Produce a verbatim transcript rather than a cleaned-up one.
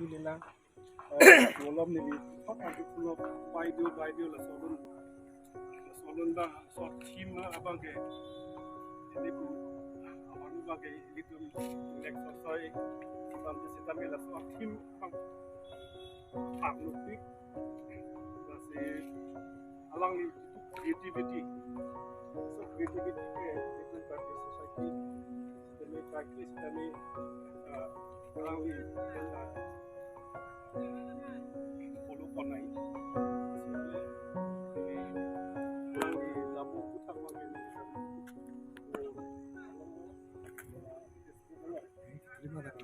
Neli lang, eh, kolom neli thot adu pulo, baideo, baideo laso alun, laso alun abang, laso theme abang ke, neli pu, abang abang ke, ilitum, next sosoi, sampai sitame laso theme abang, thang lupik, lasi alangli creativity. So creativity ke different practice society. Kami practice kami, uh, alangli, uh, follow konai. Jadi alangli labu puthak lagi. Terima kasih.